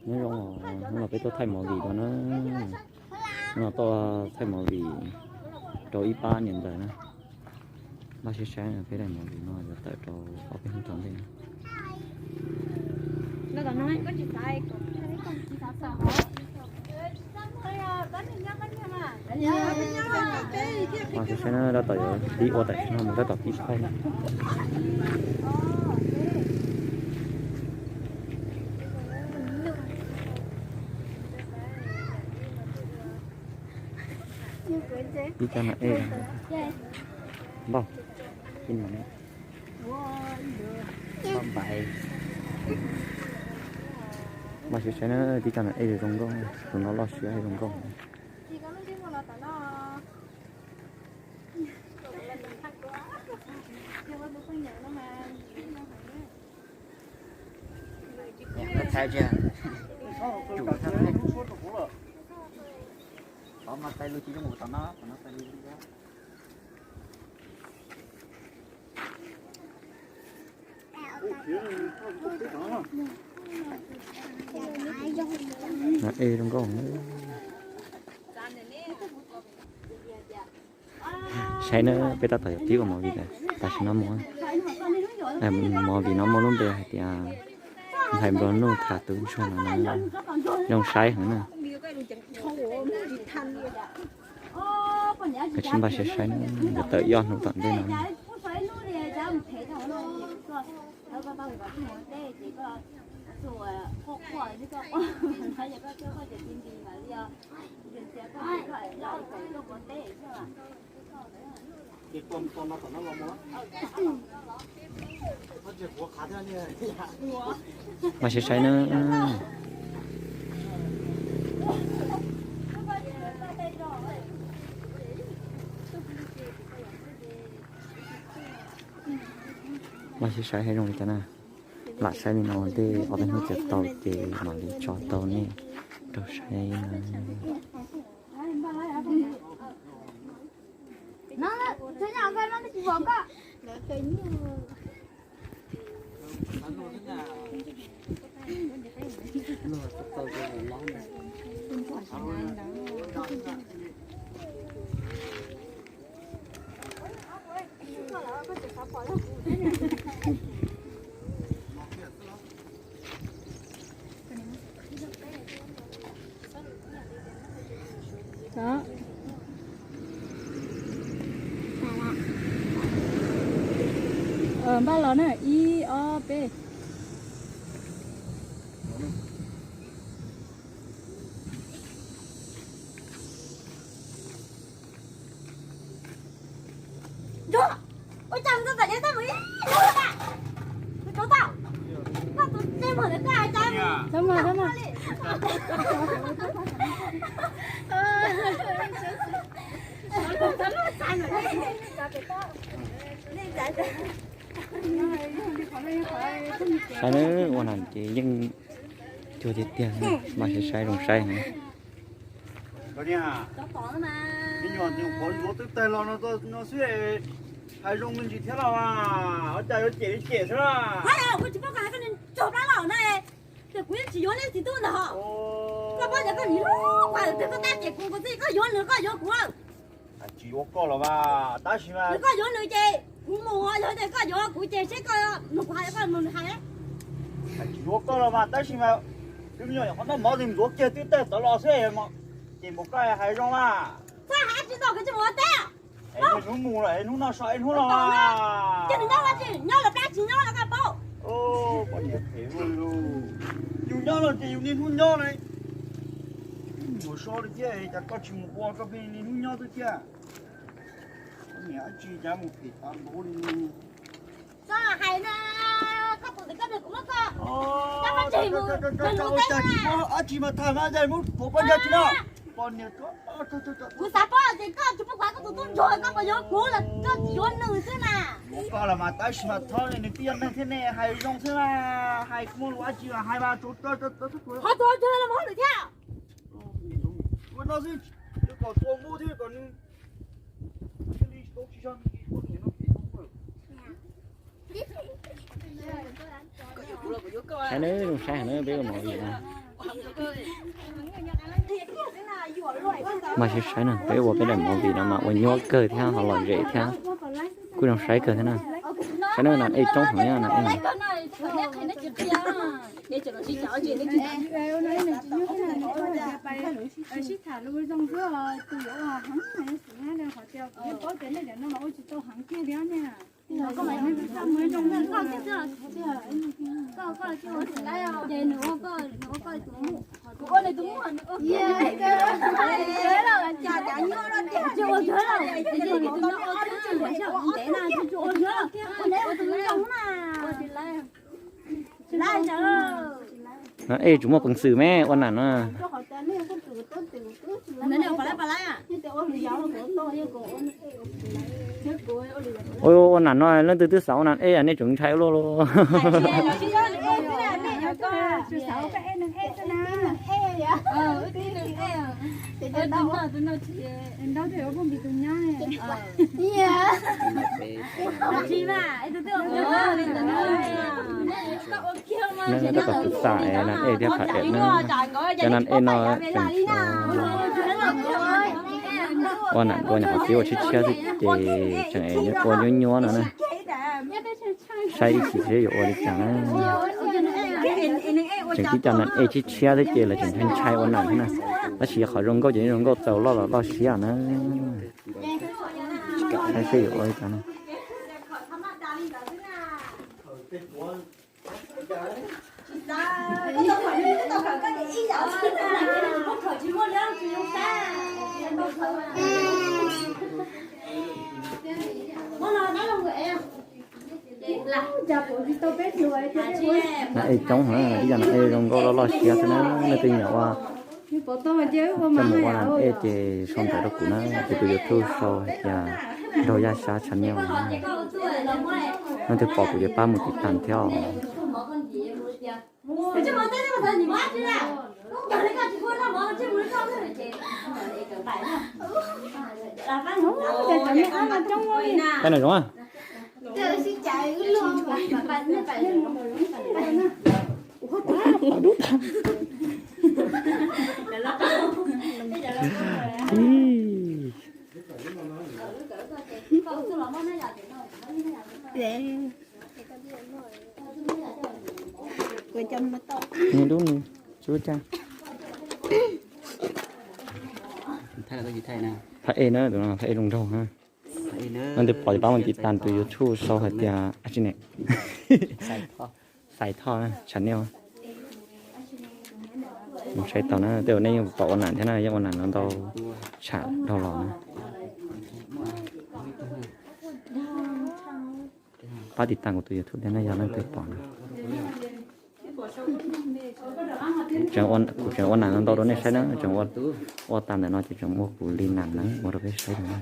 Nyob zoo, hnub no peb tuaj thaij movie rau na. Hnub no tuaj thaij movie rau ib pab niam ntxawm na. Npaj siab saib peb daim movie no yuav tawm rau ob peb hnub tom ntej na. Npaj siab saib na, tab tom yuav pib ua tam sim no mus tab tom pib thaij na. Ib cag nam ej npauj, ib nam npauj npais. Npaj siab saib na, tib cag nam ej zoo nkauj, tus no loj siab zoo nkauj. Nam ej zoo nkauj. Saib na, peb tab tom yuav pib ua movie lawm. Tam sim no mus, movie no muaj lub npe hais tias Nthaiv Nplua Nuj tham tub ntsuag no na. Zoo saib heev na. Kav tsij npaj siab saib na, yuav tawm ib ob hnub tom ntej no. Npaj siab saib na. Npaj siab saib saib zoo li cas na. Lam saib li no ua ntej ob peb hnub txiav tau ces mam li tso tau nej rau saib na. Npaj los na, ib ob peb. Ua cas nws txawm cia li mus ib hnub na? Nws rov tau. Koj tus txij muag ntawd koj hais cas? Saib na, ua na ces yeej cuag tiag tiag, mas saib zoo saib heev. Me nyuam nyuam qhuav ntxuav twb tag los no xwb, hais zoo me ntsis thiab los mas, ua cas yuav cem li cem xwb na. Kuv tsis paub koj hais koj niag ntsuag plab los na, ces kuv yeej tsis yuav nej txiv tub ntag. Koj paub tias koj niag hlub kuv, koj tab cem kuv, kuv txiv, koj yuav nws koj yuav kuv. Tsis yuav koj los mas tab sis mas, koj yuav nws ces kuv mus, yog tias koj yuav kuv ces seb koj mus kuv hais, koj mus nws hais. Tsis yuav koj los mas tab sis mas, twb me nyuam qhuav noj mov ntxuav kiag twb tag tawv los xwb, ces npaum koj hais zoo mas. Txhob hais tsis tau, koj tsis mus ua teb. Hnub mus lawm, hnub no so ib hnub los. Ces nws nyob ua tsi, nyob los plab tsis nyob los koj paub. Poj niam phem luaj li. Yus nyob no ces yus niaj hnub nyob na. Mus so li thiab, cas koj tsis mus ua koj pheej niaj hnub nyob xwb thiab. Poj niam dab tsi cas mus phem tas npaum li. Txhob hais na, koj tus ntawd koj nrog kuv muab koj, koj muab tseg mus, mus ua teb na. Dab tsi mas tham mas, muab kuv poj niam tsis no. Poj niam, kuv xav paub tias koj tsis pub kuv hais koj tus tub ntsuag, koj puas yuav kuv los koj tsis yuav nws xwb na. Yuav koj los mas tab sis mas txhob, nws twb yog neeg thiab ne, hais zoo xwb mas, hais muaj lus dab tsi mas hais mas. Qhov tus ntsuag no mus hauj lwm thiab. Ua no xwb, kom tua npua thiab kom nws thiaj li tau tsis zog. Saib na, saib na, peb ua movie na. Mas saib saib na, peb ua peb daim movie no mas ua nyuaj kawg thiab ho lom zem thiab. Kuj zoo saib kawg thiab na. Saib na, nas ej coob heev na, nas ej. Nas ej tsis muaj peev xwm me ua nas no. Ua nas no leej twg twb xav ua nas ej, nej tseem ntshai ua luaj los. Neb tab tom kuv xam nas ej thiab phav em na, cov nas ej no tseem ua nas dua nyuam qhuav tib ua tshiab tshiab xwb ces tseem ua nyuab nyuab no na. Saib ib chim seb yuav ua li cas na. Tseem tib cov nas ej tshiab tshiab xwb ces lawv tseem ntshai ntshai ua nas thiab na. Tab sis qhov zoo nkauj ces zoo nkauj txaus loj los loj siab na. Saib seb yuav ua li cas na. Nas ej coob heev, ib yam nas ej zoo nkauj loj loj siab xwb na, leej twg nyiam ua coj mus ua nas ej ces sau ntawv rau kuv na, kuv tus YouTube sau hais tias Nraug Yaj Sab Channel. Leej twg pom kuv ces pab mus tiv tas thiab os. Peb no zoo a. Dub nus, tsis ua cas. Phab ej na, tus no phab ej zoo nraug na. Leej twg pom ces pab mus tiv tas tus YouTube sau hais tias Xais Thoj Channel. Mus saib tau na, tej zaum nej yeej pom ua nas thiab na, yeej ua nas no ntau tsham dhau los na. Pab tiv tas kuv tus YouTube thiab na yog leej twg pom na. Kuv tseem ua nas ntau rau nej saib na, tseem ua tas ntawm no ces tseem muaj kuv li nas na ua rau peb saib na.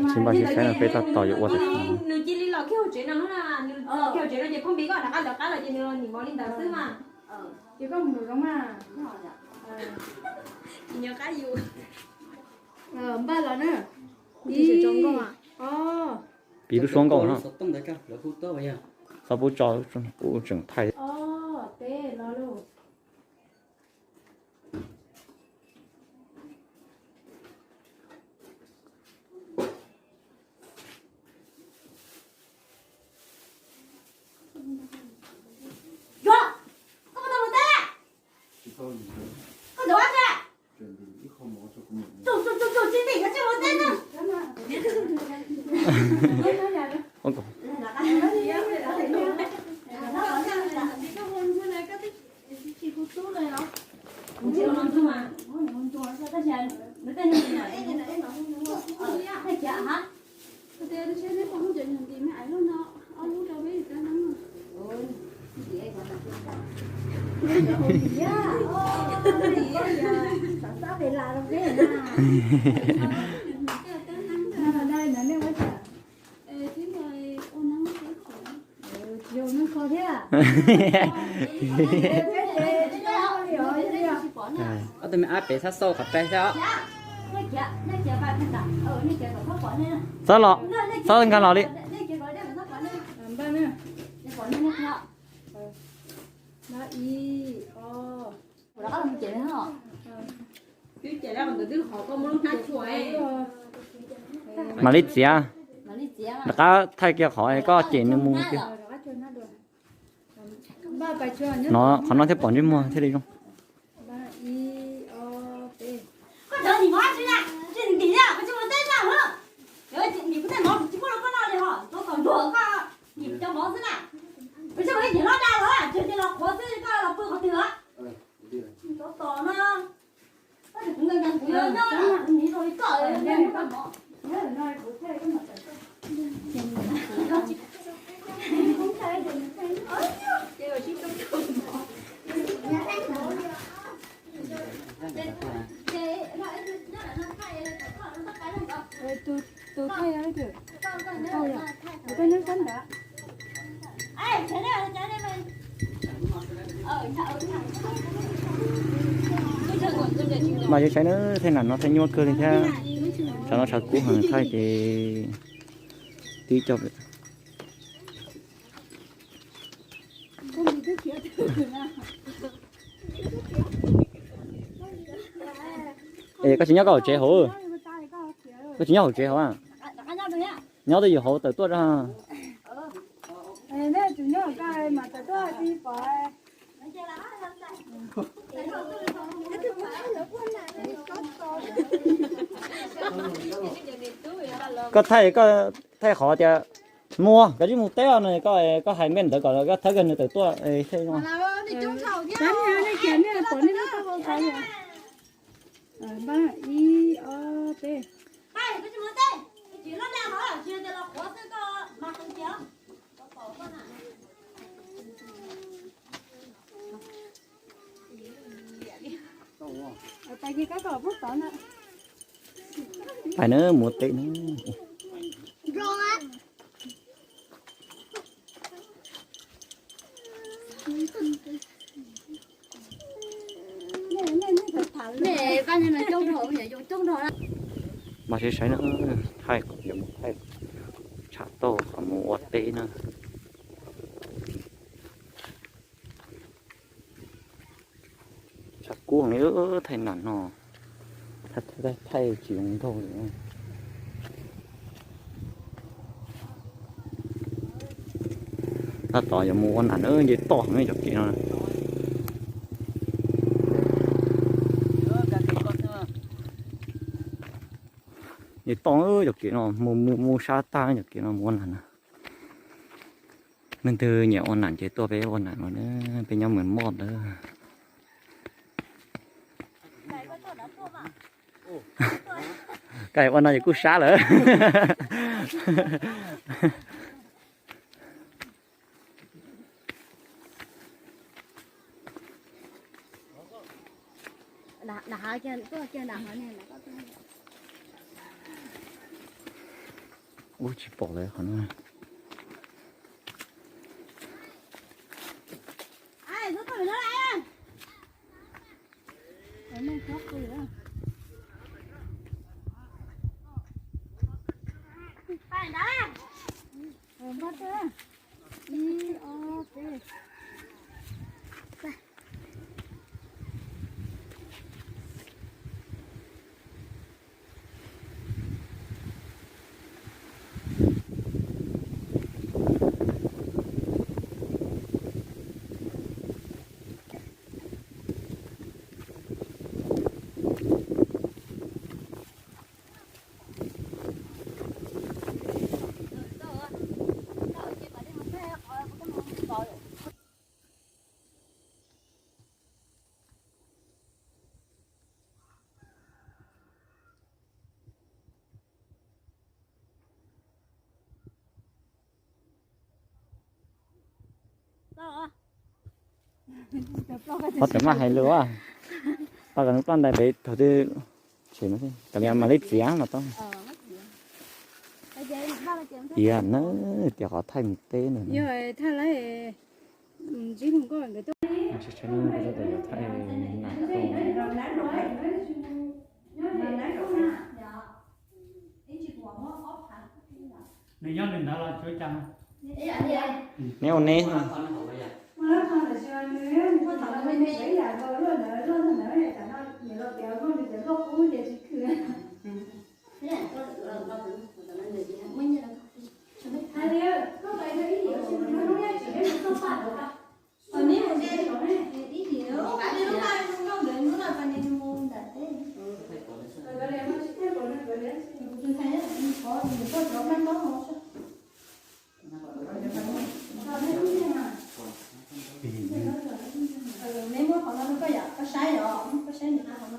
Tsis npaj tsis saib no peb tab tom yuav ua tas. Npaj los na. Piv lub suab nkauj no. Txhob pub tso, kuv tseem thaij. Ob tug me ab pem txhob xauj qhov pes thiab. Txhob los, txhob nkag los li. Mam li txiav, rov qab thaij kiag qhov koj cem nws mus tiag. No, qhov no thiaj pom ntsej muag thiaj li zoo. Mas yuav saib na, thaij nam no thaij nyuaj kawg li thiab. Tshav no tshav kub heev, thaij ces twb coj. Es koj tsis nyob koj hauv tsev hauv? Koj tsis nyob hauv tsev hauv a? Nyob twj ywm hauv tawm tuaj. Koj thaij, koj thaij qhov tias muaj koj tsis mus teb no, koj, koj hais npe ntawd kom koj thawb kiag nws tawm tuaj. Pais na, mus teb na. Mas saib saib na, thaij, yuav mus thaij tshav toj qhov mus ua teb na. Tshav kub heev li, thaij nam no, thaij tsis zoo nraug li. Tab tom yuav mus ua nam na, nce toj heev cov kev no. Nce toj cov kev no, mus mus mus sab tag cov kev no mus ua nam na. Leej twg nyiam ua nam ces tuaj peb ua nam no, peb nyob Mes Moj ntawd. Koj ua no ces kuj sab lawm. Ub, tsis pom lawm qhov no. Pov tawm maj hais lus, pab kom nws ploj ntais pem thaum twg, tseem no, kom li mam li txiav mas tau. Tias na, tias qhov thaij mus teb na. Tsheb no kuv tab tom yuav thaij nam toj. Neb ua neb. Neb muab qhov no rau koj yom, koj saib os, koj saib nws qhov no.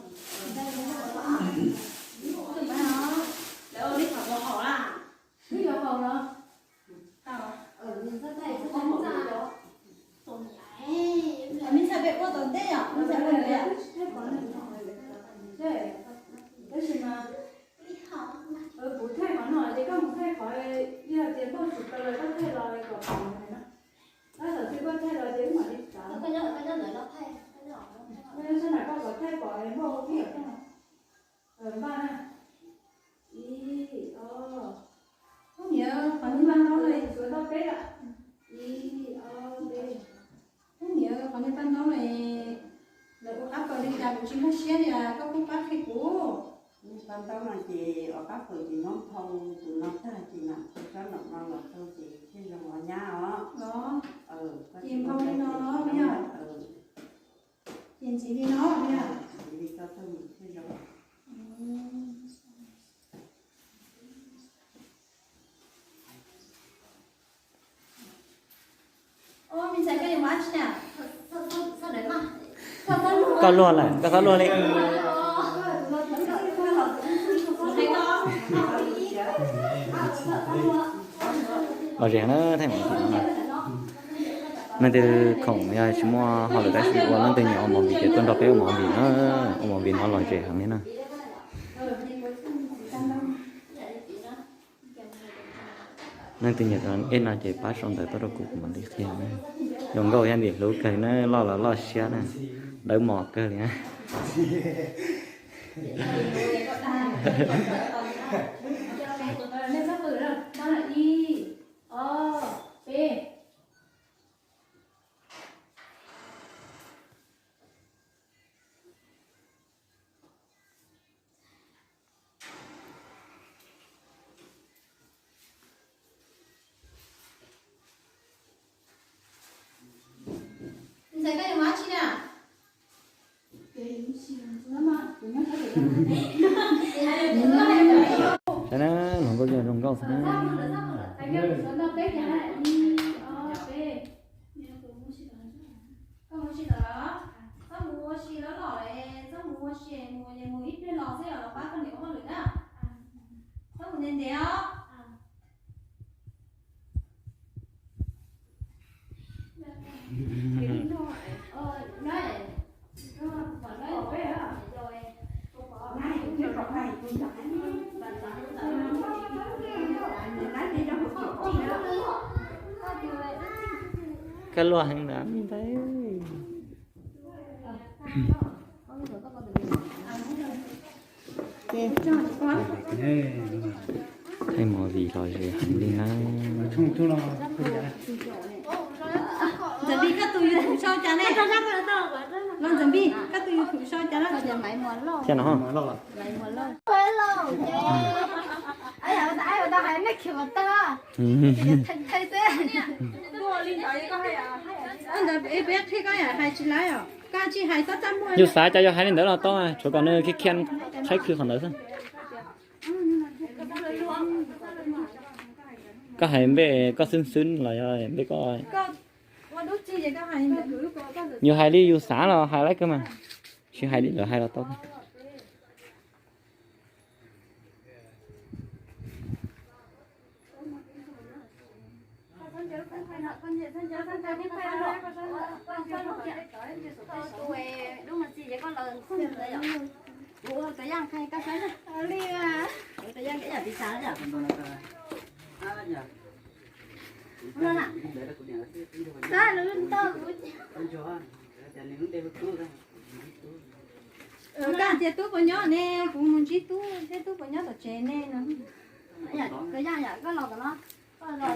Lawv ua li qhov mus haum na. Wb yuav haum los? Me ntxhais peb ua tom ntej yom, me ntxhais ua ntej. Tab sis mas kuv thaij qhov no ces koj mus thaij qhov, yog tias koj tsis tau los koj thaij los kom haum na. Tab tom twg koj thaij los ces wb mam li txav. Sab nram koj kom thaij pom npaj ua tib yam thiab no. Npaj na. Ib, ob. Koj niam, qhov niag paj ntaub no, tsuav tau peb lawm. Ib, ob, peb. Koj niam, qhov niag paj ntaub no, lawv ua qab kaus li cas kuv tsis nkag siab li, koj kuj pab qhia kuv. Paj ntaub no ces ua qab kaus ces nyob phau tus no tag ces nam phau sab nraum no los rau ces thiaj zoo ua nyab os. Ces phau li no los yog? Ces ntxiv li no yog? Ntxiv li no thiaj zoo. Koj luag lawm, koj txhob luag li. Los ze na, thaij movie no na. Leej twg khoom yog tsis muaj hauj lwm dab tsi ua, leej twg nyiam ua movie ces tuaj nrog peb ua movie na, ua movie no los ze heev li na. Leej twg nyiam ej no ces pab sau ntawv tuaj rau kuv, kuv mam li qhia. Zoo nkauj thiab ntim hlub kawg li na, loj los loj siab na, dawb mos kawg li na. Ntxhais, koj yuav ua dab tsi na? Saib na, hluas nkauj zoo nkauj xwb na. Koj mus ua si los? Txhob mus ua si lawm los, txhob mus ua si, mus es mus ib pliag los xwb los pab koj niam ua hauj lwm na. Txhob mus ntev ntev os. Koj luag heev ntawd. Thaij movie los ze heev li na. Ntxawm Npis, koj tus YouTube sau cas ne? Los Ntxawm Npis, koj tus YouTube sau cas na? Thiab no. Ntawd peb qhia koj yam hais tsis laib os. Koj tsis hais txhob txaj muag. Yus xav cas yog hais li ntawd los tau, tshuav kom nws khiav khiav qhaib khwv qhov ntawd xwb. Koj hais npe koj xwb xwb los yog npe koj? Yus hais li yus xav los hais laib kawg mas, tsis hais li lawv hais los tau. Kuv tias tub puas nyob ne, kuv mus ntsib tub seb tub puas nyob tom tsev ne no. Koj los tom no, koj los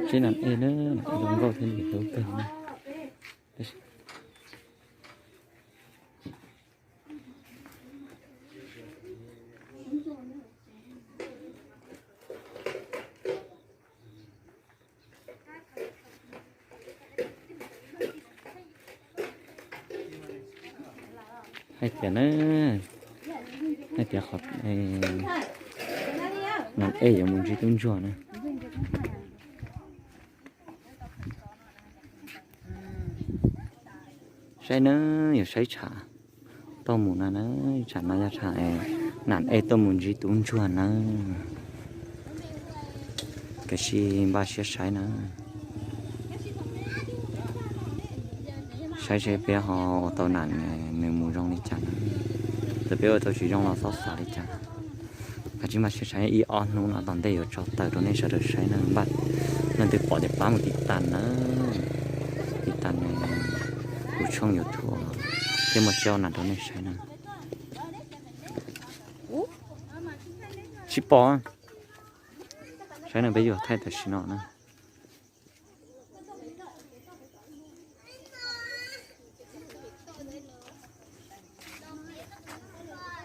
Tsis nam ej na, zoo nkauj thiab ntxim hlub kawg. Hais tias na, hais tias qhov nam ej yuav mus ntsib tub ntsuag na. Saib na, yuav saib tsham tau mus na na, tsham no yog tsham nam ej tuaj mus ntsib tub ntsuag na. Tiam sis npaj siab saib na, saib seb peb ho ua tau nam nws mus zoo li cas na. Thaum peb ua tau tsis zoo los txhob xav li cas. Kav tsij npaj siab saib ib ob hnub no tom ntej yuav tso tawm rau nej sawv daws saib na. Npaj leej twg pom ces pab mus tiv tas na, tiv tas na, kuv tshooj YouTube thiaj muaj siab ua nam rau nej saib na. Tsis pom. Saib no peb yuav thaij tam sim no na.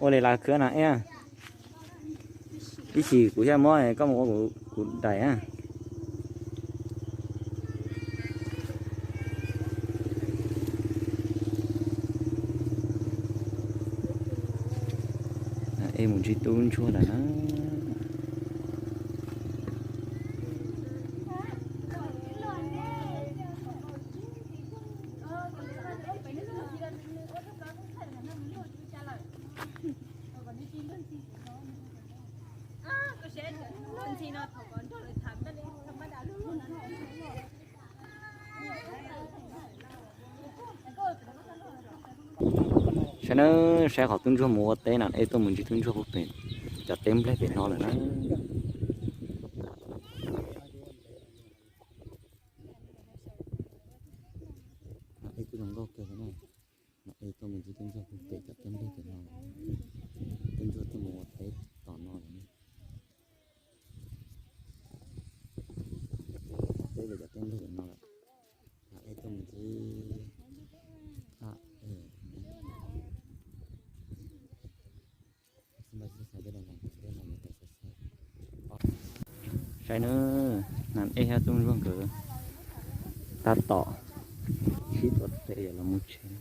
Ua li las khwb na ej, ib chim kuv thiaj muab koj mus ua kuv daim na. Ej mus ntsib tub ntsuag lawm na. Saib na, saib qhov tub ntsuag mus ua teb na, ej tuaj mus ntsib tub ntsuag puag pem cov teb nplej pem no lawm na. Ej kuj zoo nkauj kawg na. Ej tuaj mus ntsib tub ntsuag puag pem cov teb nplej pem no lawm. Tub ntsuag tuaj mus ua teb tom no lawm. Teb pem cov teb nplej pem no lawm. Ej tuaj mus ntsib phaj. Saib na, nam ej thiab tub ntsuag nkawd tab tom sib tuav tes los mus tsev.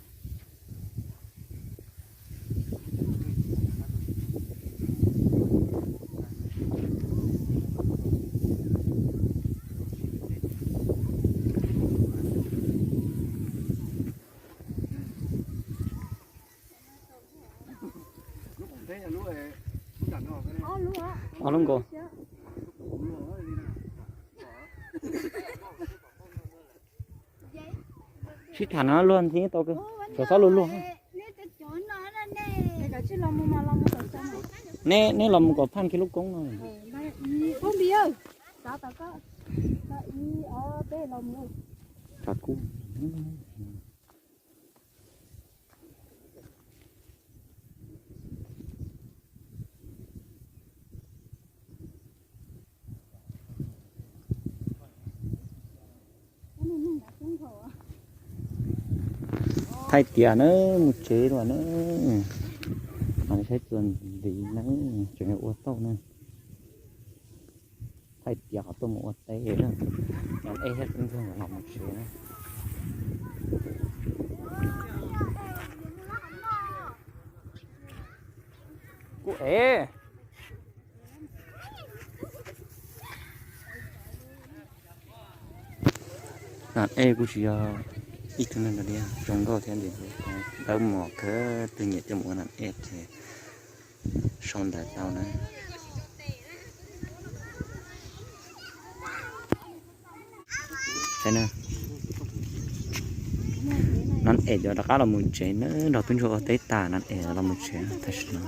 Ob lub nkaus. Sib tham no luag ntxhi tau kawg, txhob luag luag. Neb, neb los mus kom phaj kiag lub koob no. Tshav kub. Thaij tias na, mus tsev lawm na. Mas saib txuas ntxiv na, tseem ua tauj na. Thaij tias qhov tuaj mus ua teb na, nam ej thiab tub ntsuag los mus tsev na. Ev. Nas ej kuj tsis yog ib tug neeg dog dig, zoo nkauj thiab ntim, dawb mos kawg, twg nyiam coj mus ua nas ej ces sau ntawv tau na. Nas ej cov rov qab los mus tsev na, nrog tub ntsuag ua teb tas nas ej los mus tsev tam sim no.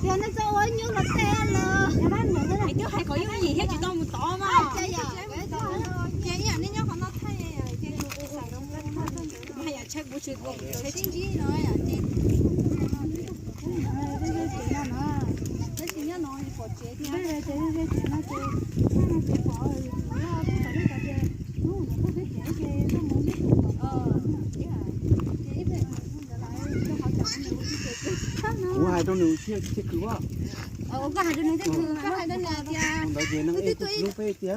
Tias nej txo ua nyuj los teb lawm. Twb hais kom yooj yim thiab tsis tau mus tod mas. Ces ib yam nej nyob qhov no thaij, ces kuv xav, yam tsheb kuv tsis, tsheb tsis ntsib no ces, tab sis nyob no pom tsev thiab. Kuv hais rau nws thiaj, thiaj khwv. Koj hais rau nws tias, koj hais rau nws tias, wb twb tuaj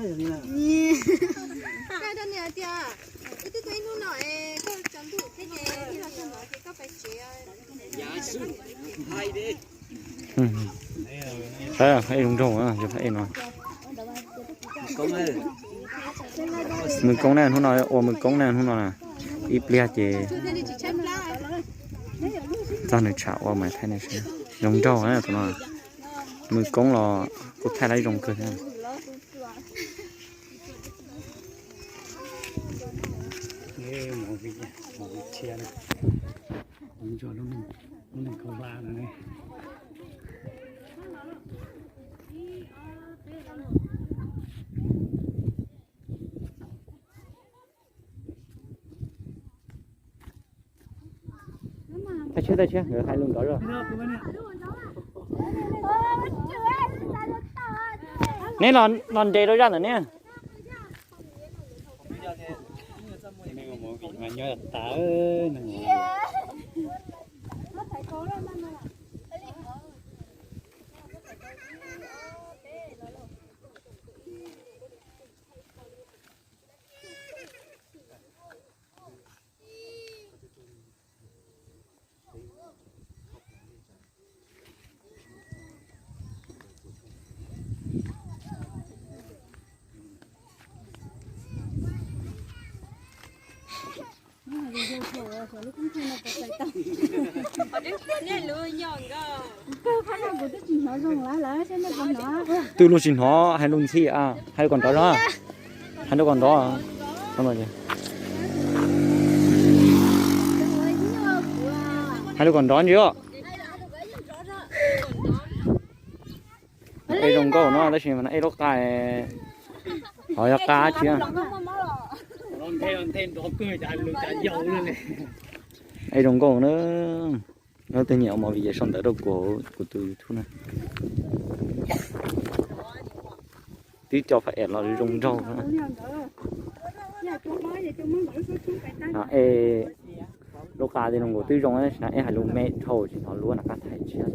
ib hnub no es koj tsaus ntuj thiab ces wb los txog no ces koj pais tsev. Saib ej zoo nraug, ej no. Mws koob na, hnub no ua mws koob na, hnub no na. Ib pliag ces txog nws tsham ua mas thaij nej saib. Zoo nraug na tus no. Mws koob los kuj thaij lawm zoo kawg thiab. Tag siab, tag siab, nkawd hais lus nrov zog. Neb los nres rau zaj ntawm neb. Twb luag tsis hnov hais lus ntxhi, hais lus kom nrov zog, hais lus kom nrov. Hais lus kom nrov ntsis. Ej zoo nkauj no tab sis mas ej lub qa ho yog qa tsi. Ej zoo nkauj na. Leej twg nyiam ua movie ces sau ntawv rau kuv, kuv tus YouTube na. Twb cov fab es los zoo nraug na. Ej, lub qa tej no nkaus twb zoo, ej hais lus me dhau tsis hnov lus, nram qab thaij tshiab.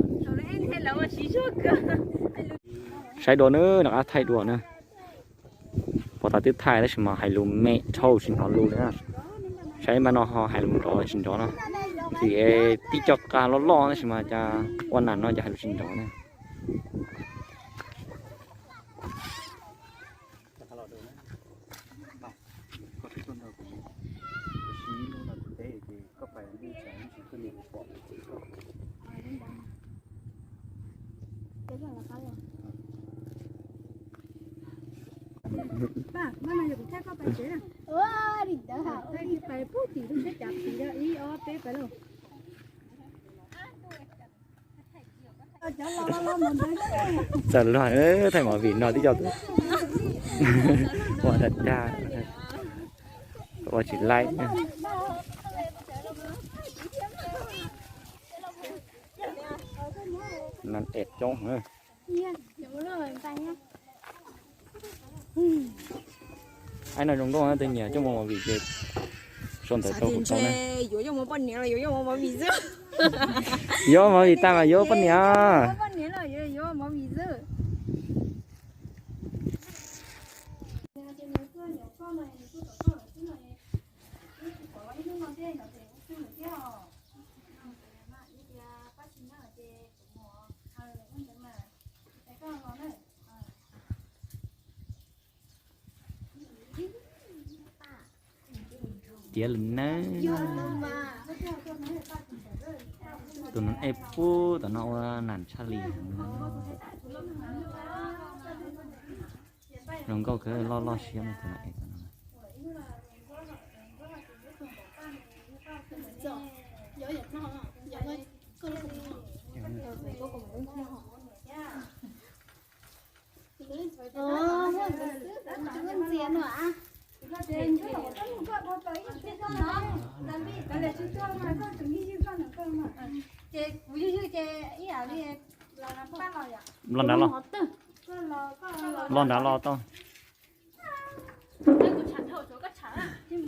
Saib dua na, nram qab thaij dua na. Pov tas twb thaij tab sis mas hais lus me dhau tsis hnov lus li na. Saib npaj no ho hais lus nrov tsis nrov na. Vim tib co qa loj loj tab sis mas cas ua nas no ces hais lus tsis nrov na. Txawm luag thaij movie no twb cov ua dag dag, ua tsis laib. Nas ej coob. Saib no zoo nkauj, tus nyiam coj mus movie ces sau ntawv rau kuv tau na. Yuav movie tag mas yuav poj niam. Tiav lwm nawb. Tus no ej pub tom no ua nam tshaj li. Zoo nkauj kawg, loj loj siab no tus no. Los nrad los. Los nrad los tau.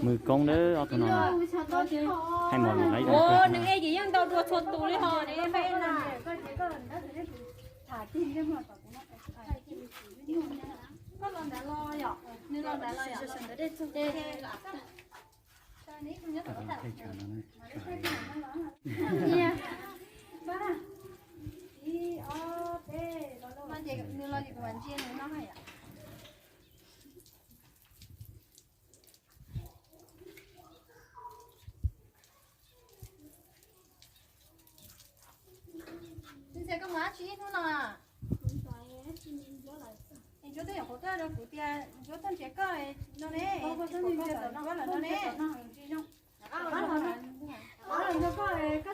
Mus koob dawb ob tug no. Hais mos lus lawm. Nws ej ces yeej ntau dua txhua tus li hos. Ntxhais, koj mus dab tsi hnub no? Ntsuab twb nyuam qhuav tuaj rau kuv tias Ntsuab tuaj nrhiav koj no ne. Ntsuab lawm no ne.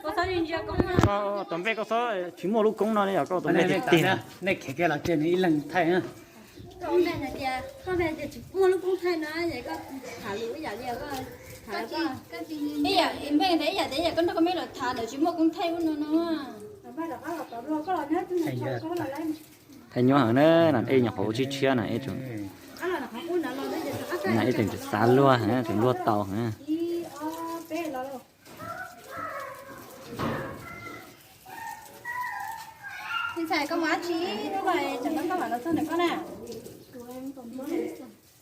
Koj txhob ntsia koob, koj tus npe koj txhob tsis muaj lub koob no ne, yog koj tus npe tiag tiag. Nej khiav kiag los tseg nws ib leeg thaij na. Koj npe tias, koj npe tias tsis muaj lub koob thaij no, es koj tham lus ib yam li koj tham ib yam, npe ntawd ib yam tias yam koj nrog koj me lawv tham ntawd tsis muaj koob thaij ub no no. Thaij nyuaj heev na, nam ej nyuam qhuav ua tshiab tshiab na ej tseem, nam ej tseem xav luag heev, tseem luag tau heev. Ntxhais, koj mus dab tsi hnub no es tsam no koj mam los txog ntawm koj na?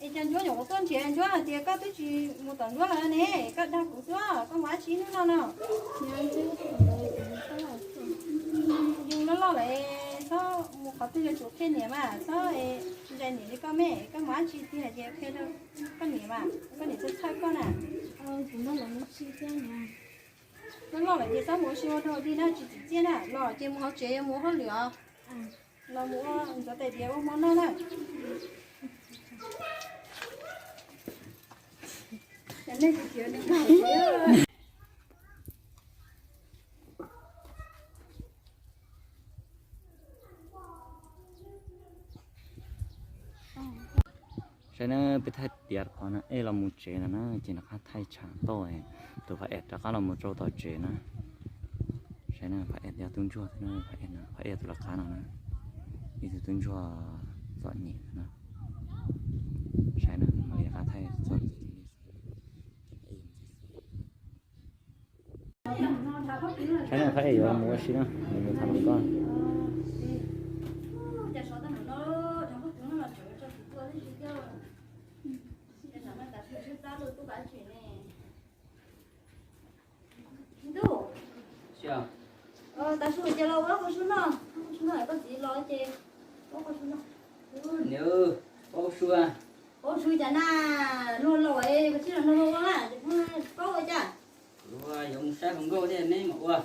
Es cas Ntsuab nyuam qhuav tuaj nrhiav Ntsuab hais tias koj twb tsis mus tom Ntsuab lawm ne, koj dag kuv xwb, koj mus dab tsi hnub no no? Yus loj loj lawm, txhob mus qhov twg yuav tsum qhia niam mas, txhob ntsais niam li koj me, koj mus dab tsi tiag ces qhia rau koj niam mas, koj niam txhawj txhawj koj na. Loj loj lawm ces txhob mus ua si ua rau dig na, tsis tsim txiaj na, los ces mus hauv tsev mus ua hauj lwm os. Los mus ua ntxuav tais diav ua hmo noj na. Saib na, peb thaij tiav qhov no ej los mus tsev no na, ces nws qab thaij tshav tauj, tus Pha Ej rov qab los mus rau tom tsev na. Saib na, Pha Ej yog tub ntsuag, Pha Ej, Pha Ej tus lawv qab no na, ib tug tub ntsuag txom nyem no. Saib na, mam li qab thaij txog. Saib na, Pha Ej yuav mus ua si na, yuav mus tham hluas nkauj. Ntuj, tav su ces los ua qhov su noj, qhov su noj koj txiv los ces ua qhov su noj. Ua qhov su, ua qhov su cas na, luag laus es koj tsis los nrog luag ua na, ces pheej paub ua cas. Yuav mus saib hluas nkauj thiab neb mam ua.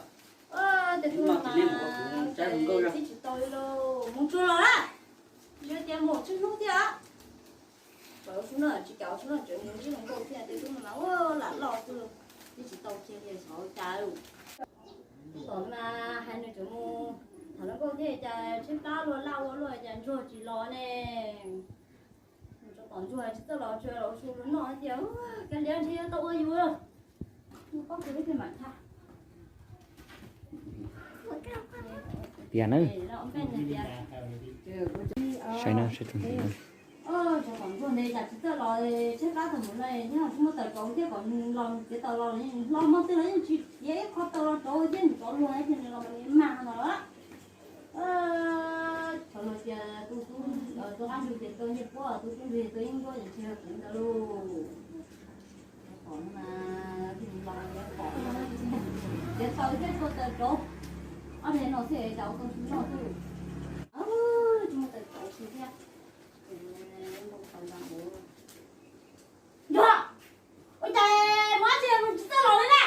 Tes no ces neb mam ua, kuv saib hluas nkauj tsis tau li lauj, mus tsuag los na. Yog tias mus tsawg hnub thiab. Ua su noj tsis kam ua su noj, tseem mus ntsib hluas nkauj thiab, tej tub no mas ua lam loj xwb, neb tsis tau kiag li xyov cas. Tom mas hais nws tseem mus tham hluas nkauj thiab cas tshaib plab luag laj ua luaj cas ntsuag tsis los ne. Tom ntsuag tsis txawj los tsuas los ua su noj tias, kav liam ntshe yuav tau ua yus. Mus paub kiag peb thiaj mam tham. Tiag na. Saib na, saib tus ntawd. Nws yam tsis txawj los tshaib plab thaum mus no, nyob tsis muaj taws rauv thiab, kom nws los nws txiav taws los los hlo hmo twg los yeej tsis txiav ib qho taws los rauv thiab, nws rov luag thiab nws los mas nws mag no. Xyov luag tias tus tub, tus qab ntug tias tau nyiaj puab, tus tub ntug tias tau yeeb ncuab, ces tsis yog kuv ntawd lauj. Qhov no mas los pom txiav taws thiab tua taws rauv, ob niag no xwb cas ua tau tsis noj xwb. Tsis muaj taws rauv xwb thiab. Ntuag, ua cas muab tsis tsis txawj los li na?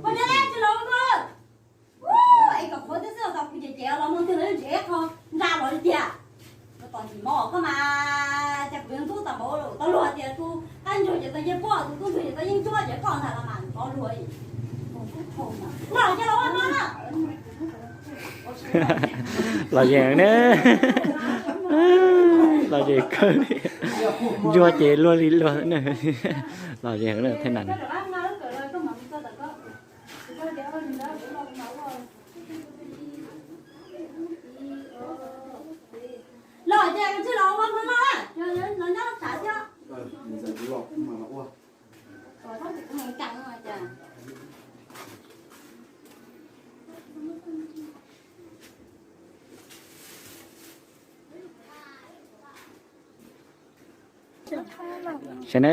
Poj niam, tsis los ua koj. Es kom qhuav twb xwb los tau kuv ces ces los mus twg los yeej nrhiav qho nra los li tiag. Koj tos ntsim mov koj mas, cas kuv yuav ntxub tau npaum tau luag tias tus qab ntug ces tau nyiaj puab, tus tub ntug ces tau yeeb ncuab, ces koj ntag los mas ntxov luag. Los ces los ua no na. Los yeej ne. Los yeej kawg li. Ntsuag ces luag li luag na. Los yeej ne, thej nas. Los ces tsis los ua no na, los nyob tshav thiab. Saib na,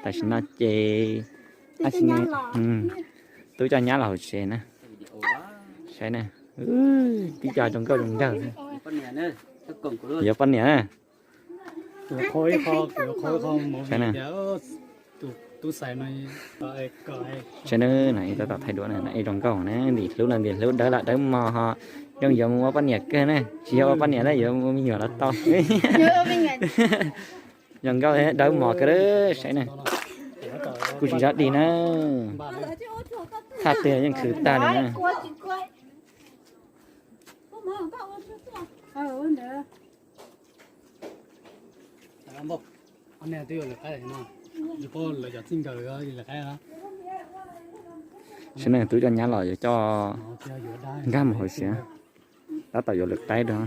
tam sim no ces tub coj nyab los hauv tsev na. Saib na, tib co zoo nkauj zoo nraug. Yuav poj niam na. Saib na, tab tom thaij duab na, ib zoo nkauj na, ntim hlub los ntim hlub, dawb los dawb mos ho, zoo yuav mus ua poj niam kawg na, tsis yog ua poj niam na, yuav ua me nyuam los tau. Zoo nkauj dawb mos kawg, saib na. Kuj tsis zov dig na. Thaj twg yeej khwv tag li na. Saib na, tub coj nyab los yuav coj nkag mus hauv siab, tab tom yuav lwm qaib rau.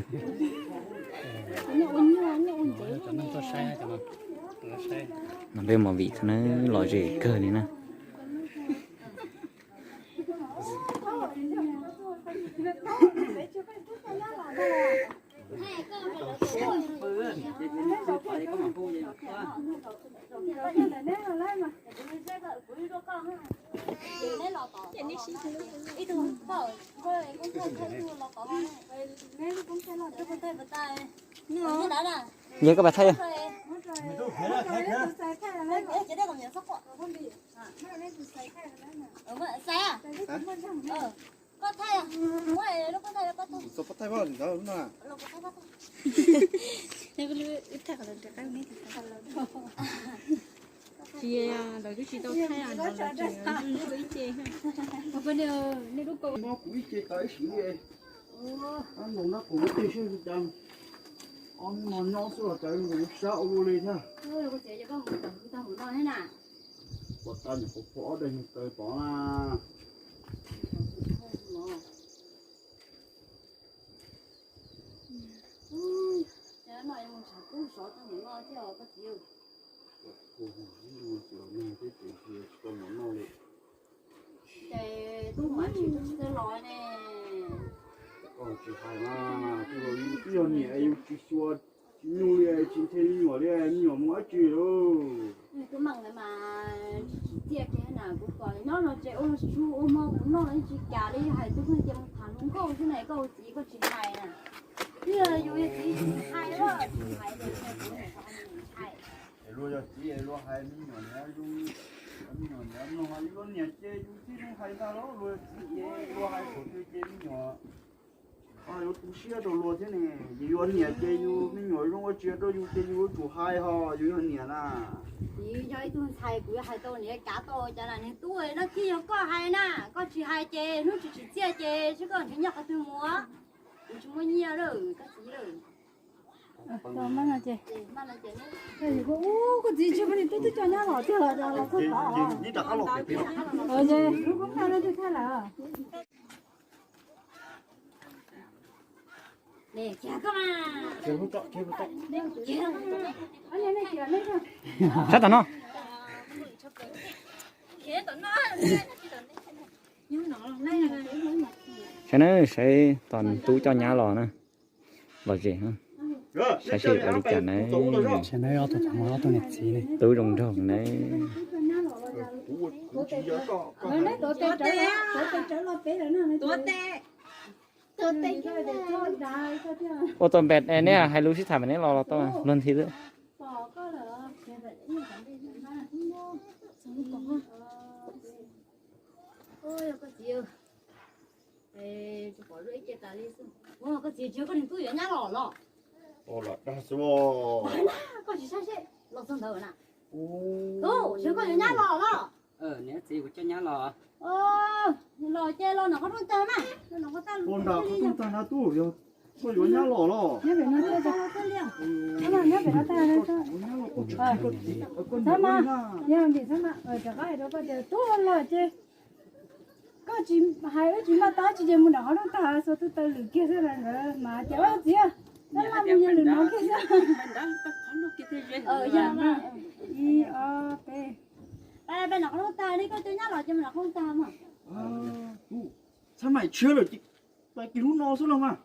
Peb movie thaum no lom zem kawg li na. Yog koj pab thaij. Tsis, lawv twb tsis tau thaij, lawv tseem ib ce. Mob kuv ib ce tau ib sim li. Ab, noo nab kuv muab twg seb li cas. Ob hnub no nyob xwb los cas zoo nkaus sab ua luaj li thiab. Ua tau nyuam qhuav phua ob daig nyuag taw tod na. Ces tub muam tsis txawj los ne. Koj tsis hais mas, twb yog niam yus tsis xyuas tsis nyuj li, tsis nthe me nyuam li, me nyuam mus dab tsi lauj? Tub meem ntawd mas tsis txiaj kiag na, kuv kom nyob no ces ua su ua hmo kuv noj los yeej tsis kam li, hais tub pheej tias mus tham hluas nkauj xwb na, koj ua txiv koj tsis hais na. Twb yog yus yog txiv tsis hais, tsis hais ces kuv niam tsis hais. Es luag yog txiv es luag hais me nyuam niam zoo, me nyuam niam mloog, yus ua niam ces yus txij zoo hais ntag lauj, luag yog txiv ces luag hais thaum twg ces me nyuam yuav tu siab rau luag thiab ne. Yus ua niam ces yus me nyuam zoo ua tsis rau yus ces yus yuav tsum hais ho, yus yog niam na. Txiv yog ib tug ntxhais kuv yuav hais tau niam kav tau cas na, niag tub, noj txij yog koj hais na, koj tsis hais ces hnub tsis tsim txiaj ces seb koj nrhiav nyiaj qhov twg mus, kuv tsis muaj nyiaj lawm koj txiv lawm. Koj txiv tsis pom tub twb coj nyab los tiag los los thawj tod. Lub koob thaij no twg thaij lawm? Sab tom no. Saib na, saib tus tub coj nyab los na. Lom zem, saib seb ua li cas na. Tub zoo nraug na. Ua tau npem, neb hais lus sib tham mas neb los los tau luag ntxhi xwb. Koj txiv, tsis pom ib ce tas li xwb. Koj txiv, tsis yog koj niag tub yuav nyab los los? Koj tsis saib seb los txog ntawd na. Tub, tsis yog koj yuav nyab los los? Niam txiv, kuv coj nyab los. Los ces los nram qhov rooj tag na. Los nram qhov rooj tag na tub, yog koj yuav nyab los los? Nyob pem no tag, koj txiv, koj niam tub na. Yog vim rov qab hais rau koj tias tub los ces koj tsis hais wb tsis npaj tab tsis ces mus nram qhov rooj tag xuas tus taws lwm kiag xwb na nkawd mas tias ua txiv, tab laj mus yog lwm no kiag xwb. Yog mas, ib ob peb, peb nram qhov rooj tag li, koj coj nyab los ces mus nram qhov rooj tag mas. Txhab mais tshiab lawm, pais kiag hnub no xwb los mas.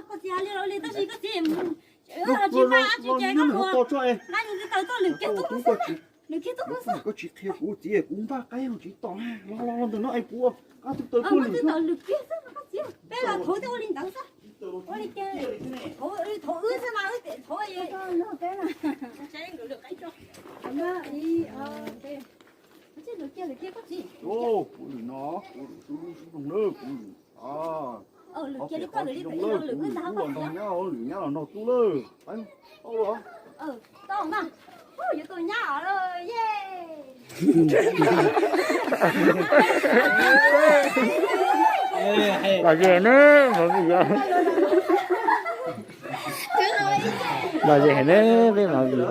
Koj txiv hais li los li tab sis koj txiv tsis npaj tsis ces koj mus nqa tus taws tuaj lwm kiag tub xwb, lwm kiag tub xwb. Koj tsis qhia kuv txiv, kuv npaj qaib tsis tos, los los ntawm no es kuv qab tus taws tuaj lwm kiag xwb koj txiv. Peb los thaum twg ua li ntawd xwb. Ua li cas thaum wb xwb mas, thaum ib ob peb, lwm kiag lwm kiag koj txiv. Kuv lwm no, kuv lwm tub lub zoo na, kuv lwm. Lwm kiag li koj lwm li, lwm wb ntag. Lwm nyab los nrog tub lawm. Tau mas, yuav tau nyab os, ye. Lom zem ne, lom zem heev ne, peb mam vim.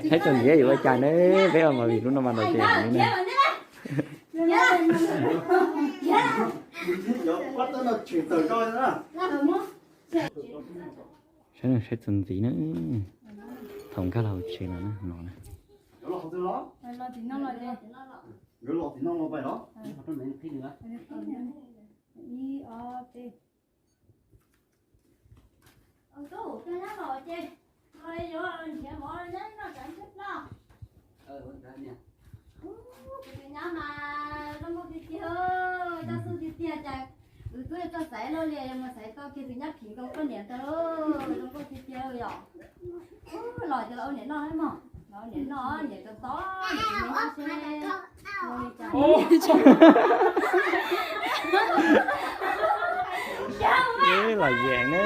Saib txog ntxiv yuav ua cas ne, peb mam vim lub no mas lom zem heev ne. Saib, saib txog ntxiv na, thaum nkag los hauv tsev no na, no na. Kuv tus nyab mas zoo nkauj tiag tiag, coj xwb tiag tiag ces kuv twb txawj xaiv lawm li, mus xaiv tau kiag tus nyab phim nkaus koj niam ntawd, zoo nkauj tiag tiag yom. Los ces los ua niam noj mog, los ua niam noj, niam tau tod niam tus me nyab seb. Lom zem ne, lom zem ne.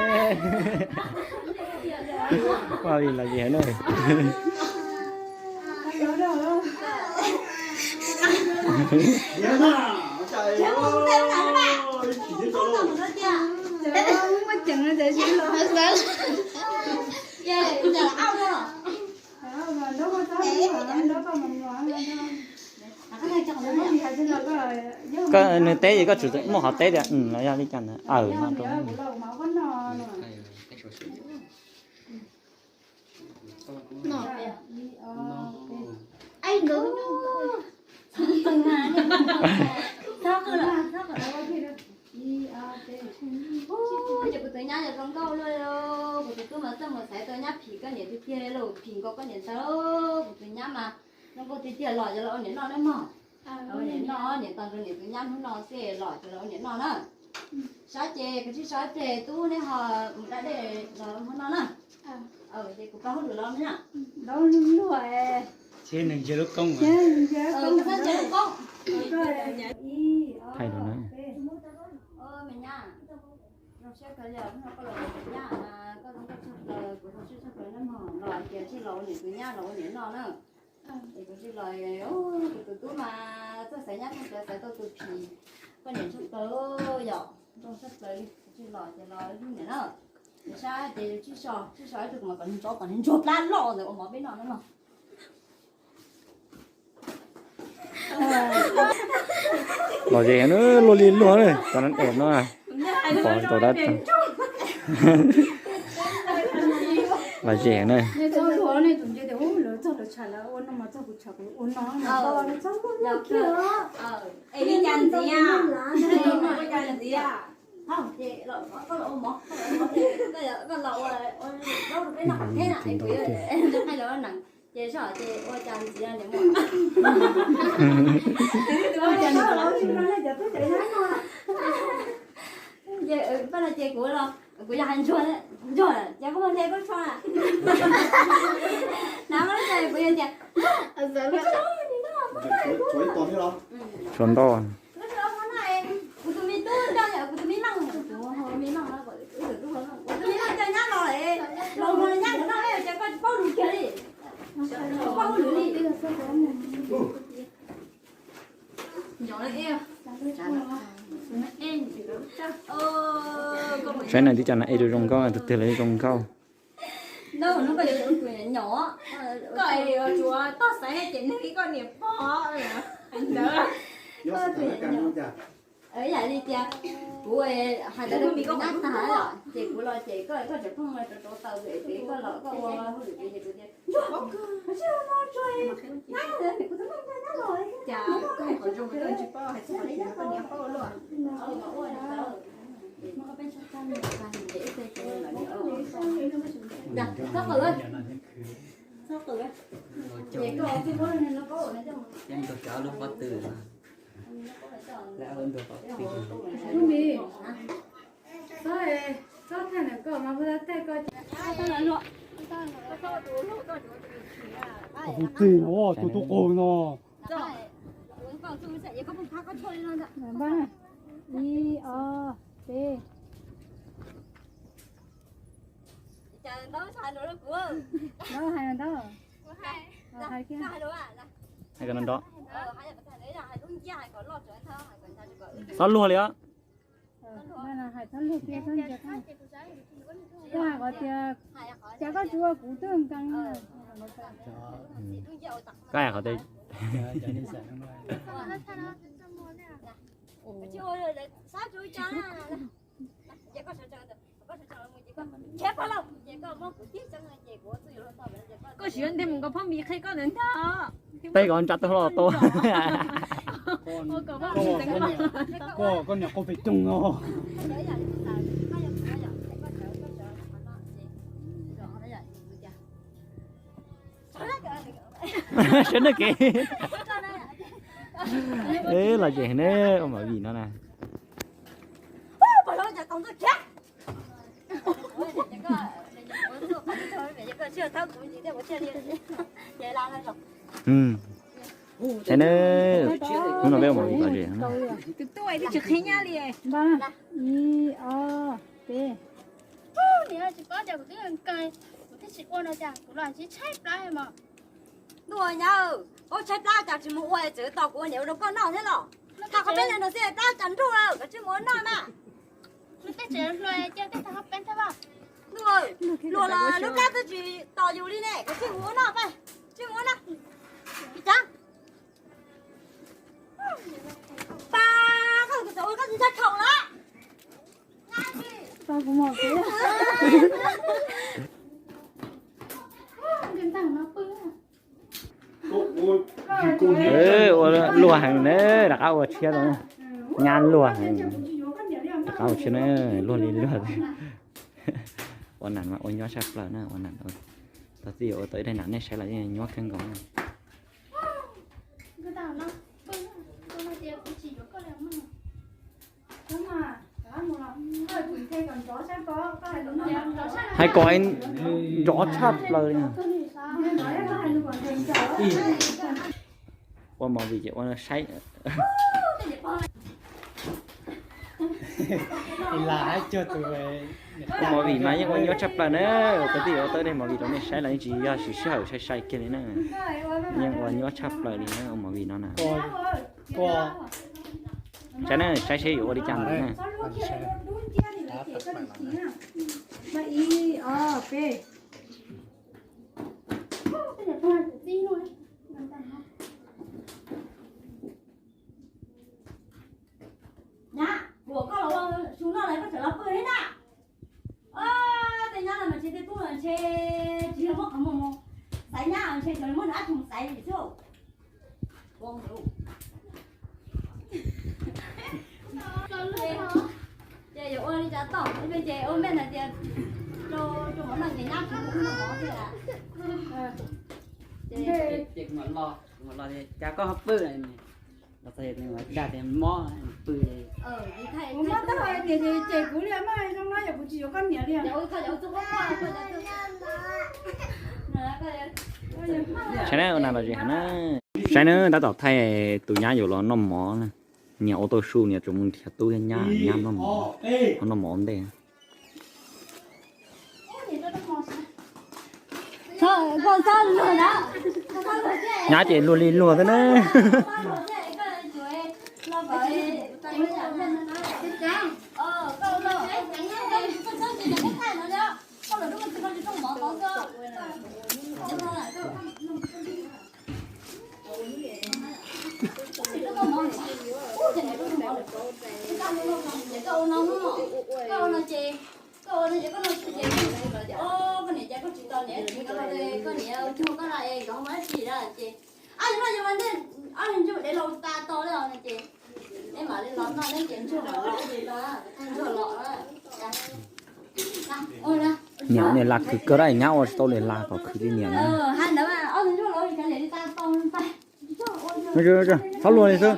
Koj nws teb ces koj tsum muaj qhov teb tias los yog li cas ntawd, aws no rau. Ces kuv tus nyab yog zoo nkauj luaj, kuv tus tub mas txawj mus xaiv tau nyab phim koj niam tiag tiag lauj, phim nkaus koj niam ntawd, kuv tus nyab mas zoo nkauj tiag tiag, los ces los ua niam noj nawb mog. Los ua niam noj, niam tos rau niam tus nyab hnub no xwb los ces los ua niam noj na. Sab ces kuv tsij sab ces tub neb ho mus da dej los ua hmo noj na. Ces kuv pab hauj lwm los na. Thaij rau na. Me nyab, zoo siab kawg li hnub no koj los ua niam nyab, koj zoo nkauj tshaj plaws, kuv zoo siab tshaj plaws nawb mog, los ces tsij los ua niam tus nyab los ua niam noj na. Es kuv tsij los, kuv tus tub mas txawj xaiv nyab txawj xaiv tau tus phim koj niam tshaj plaws yom, zoo tshaj plaws li, kuv tsij los ces los ua niam na. Ces sab ces tsij so, tsij so ib tug mas kom nws ntsuag, kom nws ntsuag plab loj ntawd ua mov peb noj no. Lom zem na, luag li luag na, cov neeg es no pom tau dab tsi. Lom zem na. Txog lawv txog lawv tsham lawv ua no mas txog kuv tsham kuv ua no. Es li cas ntxiv? Ua cas ntxiv? Ces los ua mov, koj los ua, koj los ua, koj los ua, koj los ua, koj los ua, ces zoj ces ua cas ntxiv niam muam. Ces paj no ces kuv los, kuv yog hais ntsuag, ntsuag ces koj muaj hle koj tsho na. Nav muab ces kuv yog tias, tshuav ntau. Kuv tus me tub nco, kuv tus me leej, kuv tus me leej, kuv tus me leej nco nyab los, los mus nyab nkawd noj ces koj tsis paub lus kiag li. Tsis paub lus li. Saib no tib co no es zoo zoo nkauj, tus twg los zoo nkauj. Koj tsuas toj xaiv ces nws li koj niam pog ntawd. Yam li tias kuv hais ntawd rau kuv nyab tag lawm ces kuv los ces koj, koj tseem pheej rau rau taws pem koj los koj ua hauj lwm pem ces kuv tias, ntsuag, koj tsis ua no tsuag, nyab, kuv tus leej nco nyab los, cas koj qhov zoo koj tsis paub hais txog qhov tsis yog koj niam paub luaj. Txhob qw, txhob qw. Ces koj, koj lub pob tw. Txhob, txhob thaij ntawm koj mas, thaij koj. Tus txij no, tus tub qaug no. Ib, ob, peb. Ntaub hais no ntaub. Hais kiag. Hais kom nrov. Txhob luag li os. Hais txhob luag kiag, txhob ntsia koj. Koj hais qhov tias, cas koj tsis ua kuv twb nkees. Koj hais qhov tias koj sim nthe mus nkaus phob mis qhia koj ntawd ntag. Tej koj ntsa tau los tau. Koj, koj niam qau pes coog no. Sawv ntawm kev. Lom zem ne, ua movie no na. Saib ne, hnub no peb ua movie lom zem. Tus tub twb tsis qhia nyab li. Ib, ob, peb. Niam, tsis paub cas kuv twb nkees, kuv twb tsis ua no cas kuv los tsis tshaib plab mas. Ntuj, nyab, paub tshaib plab cas tsis mus ua, tseem tos kuv ua niam ua rau koj noj thiab los? Thaj qhov peb no xwb plab cas nruj lawm, koj tsis mus ua noj na. Ntuj, luag los lub plab twb tsis tos yus li ne, koj tsis mus ua noj, tsis mus ua noj. Cas pa, koj tus tau ua koj tsis ntshai khaum lawm. Ua luag heev na, rov qab ua tshiab rau na. Nyab luag heev. Rov qab ua tshiab na, luag li luag. Ua nam mas ua nyuaj tshaj plaws na, ua nam tau txij ua tau ib daim nam nej saib los yeej nyuaj kawg nkaus na. Hais kom nrov tshaj plaws li. Ua movie ces ua saib. Ua movie mas yeej ua nyuaj tshaj plaws na. Ua tau tej ua tau tej movie rau nej saib los yeej tsis yog siv sij hawm sai sai kiag li na. Yeej ua nyuaj tshaj plaws li na ua movie no na. Saib na, saib seb yuav ua li cas ntawd na. Nyab, kuv koj los ua su noj lawm koj tseem los pw thiab na. Tsis yog muab qhov muag mus xaiv nyab, ntshe cov muab nws ab tug mus xaiv li xwb. Ces yuav ua li cas tau, ces ua me ntawd tias rau rau mov noj ces nyab tsis muaj noj mov xwb. Ces kuv mam los, kuv mam los tias cas koj ho pw, los txog dag tias mob pw. Kuv mob tab hais tias ces kuv li mas zoo no yog kuv tsis yuav koj niam li. Saib na, ua nas los zem heev na. Saib na, tab tom thaij tus nyab yuav los noj mov na. Niam ua tau su, niam tseem mus nrhiav tub thiab nyab, nyab noj mov, noj mov ua ntej. Nyab ces luag li luag xwb na. Niam ua niam lag khwv kawg, nyab ua tsis tau li, lag kom khwv li niam na. Txhob luag li xwb.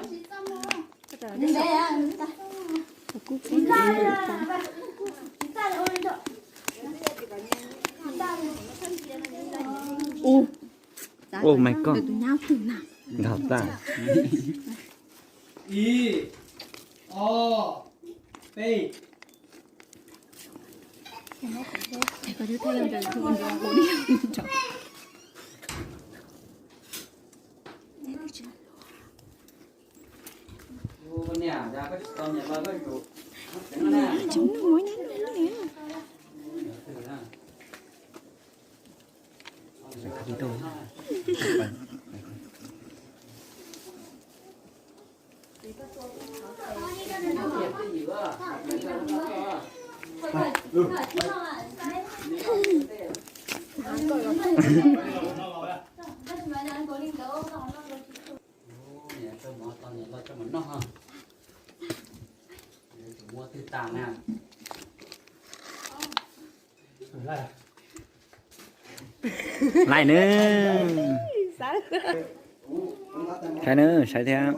Oh my god. Nkag tag. Ib, ob, peb. Laij na. Saib na, saib thiab.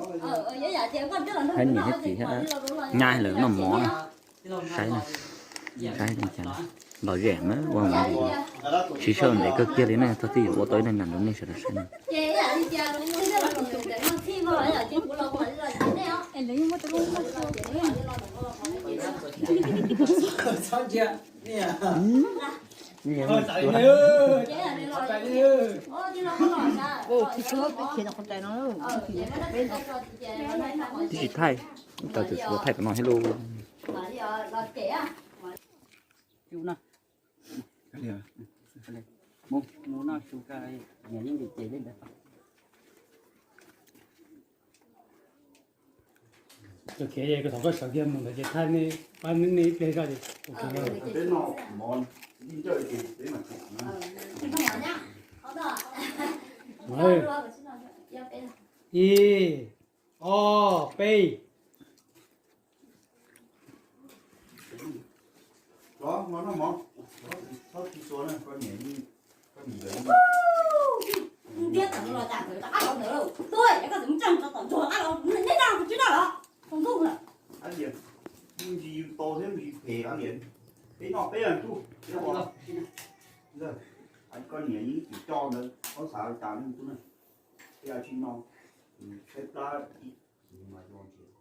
Saib niam thiab txiv thiab nyab lawv noj mov na. Saib na, saib li cas. Lom zem na, ua mus ntsis, siv sij hawm ntev kawg kiag li na, thaum twg yuav ua tau ib daim nas rau nej sawv daws saib na. Twb tsis thaij, ib tag tsuas thaij tom no thiab lauj. Mus, mus noj su koj, niam yeej ntim ces li ntawd. Cov kev es thov koj sawv kiag mus ntawd ces thaij nej pab nej ib pliag zoj ces. Ib, ob, peb. Ntsis yus tau thiab ntsis phem, peb noj peb ntuj. Koj niam yeej tsis coj ntawd, koj xav li cas ne tub na? Peb tsis noj, peb plab ib, mas zoo tsis.